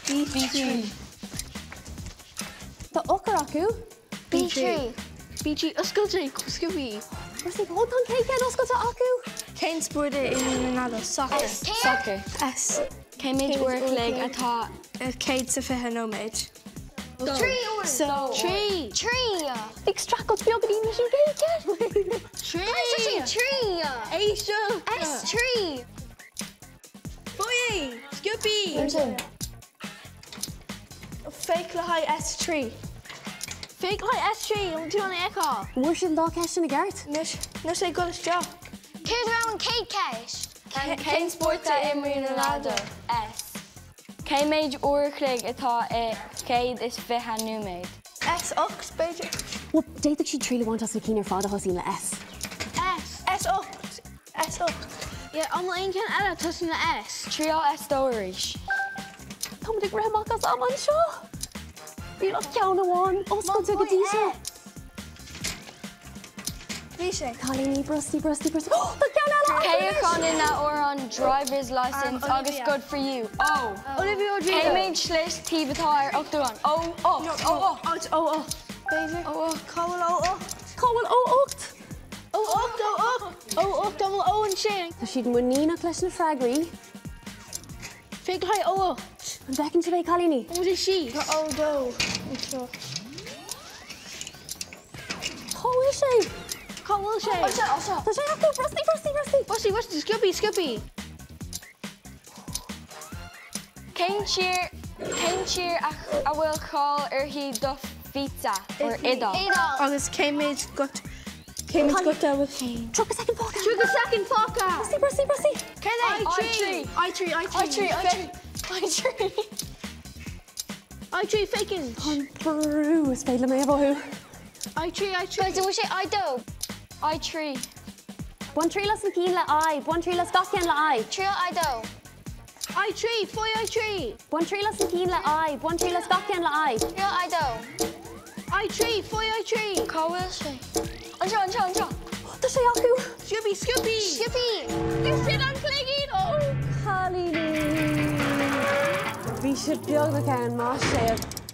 B3. Tá eochair acu. B3. B3 oscailte, sciobthaí. Brostaigh, Ó, tá an chéad cheann oscailte acu! Cén spórt a imríonn an fheadóg? Sacar. Sacar. S. Cé mhéad uair a chloig atá i 120 nóiméad? 3 uair. 3. 3. Ag streachailt beagáinín leis an gcéad cheann. 3. 3. Éisteacht. S3. Faigh! Sciobthaí! Féach le haghaidh S3. Féach le haghaidh S3, an bhfuil tú in ann é a fheiceáil? An bhfuair siad an dá cheist sin i gceart? Anois, níl sé ag dul isteach. Céard a raibh an chéad cheist? Cén spórt a imríonn an fheadóg? S. Cé mhéad uair a chloig atá i 120 nóiméad? S8, b'fhéidir? Bhuel, d'fhéadfadh siad triail a bhaint as na cinn ar fad a thosaíonn le S. S. S8. S8. Yeah, an bhfuil aon cheann eile a tosaíonn le S? Triail S2 arís. Táimid ag rith amach as am anseo! Níl ach ceann amháin oscailte go dtí seo. Bhí sé. Cailíní, brostaigh, brostaigh, brostaigh. Oh, tá ceann eile Cé a chanann na hamhráin Drivers Licence agus Olivia. Good For You? O. Olivia Rodrigo. Cé mhéad slis taobh atá ar ochtagán? O, 8, O, 8. O, 8. B'fhéidir. O, 8. Cá bhfuil O, 8? Cá bhfuil O 8? O 8, O 8, O 8, an bhfuil O ansin? Tá siad muiníneach leis na freagraí. Féach le haghaidh O 8. An bhfeiceann sibh é, cailíní? An bhfuil sé síos? Tá O 2 anseo. Cá bhfuil sé? Cá bhfuil sé? Anseo, anseo. Tá sé acu! Brostaigh, brostaigh, brostaigh! Brostaigh, brostaigh, sciobthaí, sciobthaí. Cén tír, cén tír a a bhfuil cáil uirthi do phizza or Iodáil? Iodáil. Agus cé mhéad guta, cé mhéad guta a bhfuil? 30 soicind fágtha! 30 soicind fágtha! Brostaigh, brostaigh, brostaigh! Céard é? I3. I3, I3. I3, I3, I3. I3, féachaint. An brú is féidir liom é a mhothú. I3, I3. Guys, an bhfuil sé I2? I3. Bain triail as na cinn le I, bain triail as gach ceann le I. Triail I2. I3, faigh I3. Bain triail as na cinn le I, bain triail as gach ceann le I. Triail I2. I3, faigh I3. Cá bhfuil sé? Anseo, anseo, anseo. Tá sé acu! Sciobthaí, sciobthaí. Sciobthaí. Sin an cloigín! Ó! Cailíní! Bhí sibh beagnach ann, maith sibh.